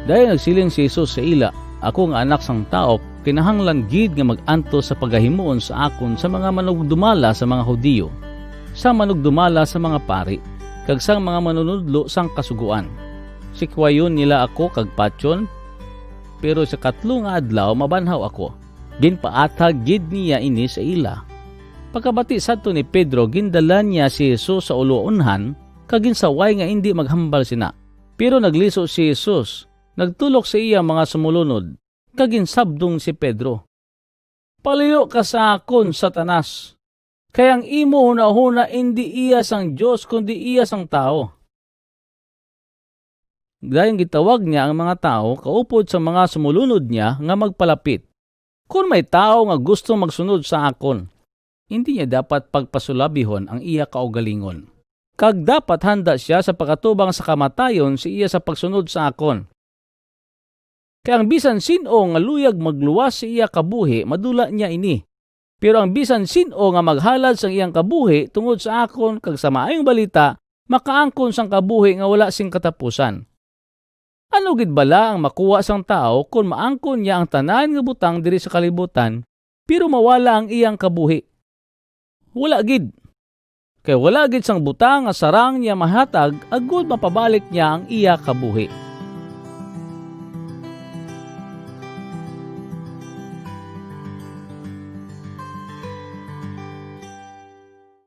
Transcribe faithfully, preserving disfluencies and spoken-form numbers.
Dayon nagsiling si Jesus sa ila, "Ako nga Anak sang Tawo, kinahanglan gid nga mag-antos sa pagahimuon sa akon sa mga manugdumala sa mga Hudiyo, sa manugdumala sa mga pari, kag sang mga manunudlo sang Kasugoan. Sikwayon nila ako kag patyon, pero sa katlo nga adlaw mabanhaw ako." Ginpaathag gid niya ini sa ila. Pagkabati sadto ni Pedro, gindala niya si Jesus sa uluonhan kag ginsaway nga indi maghambal sina. Pero nagliso si Jesus, nagtulok sa iya mga sumulunod, kag ginsabdong si Pedro, "Palayo ka sa akon, Satanas, kay ang imo hunahuna indi iya sang Dios, kundi iya sang tawo." Dayon gitawag niya ang mga tawo kaupod sa mga sumulunod niya nga magpalapit. Kon may tawo nga gusto magsunod sa akon, hindi niya dapat pagpasulabihon ang iya kaugalingon, kag dapat handa sia sa pag-atubang sa kamatayon sa iya sa pagsunod sa akon. Kay ang bisan sin-o nga luyag magluwas sa iya kabuhi, madula niya ini. Pero ang bisan sin-o nga maghalad sang iyang kabuhi tungod sa akon kag sa Maayong Balita, makaangkon sang kabuhi nga wala sing katapusan. Ano gid bala ang makuha sang tawo kon maangkon niya ang tanan nga butang diri sa kalibutan, pero mawala ang iyang kabuhi? Wala gid. Kay wala gid sang butang nga sarang niya mahatag agod mapabalik niya ang iya kabuhi.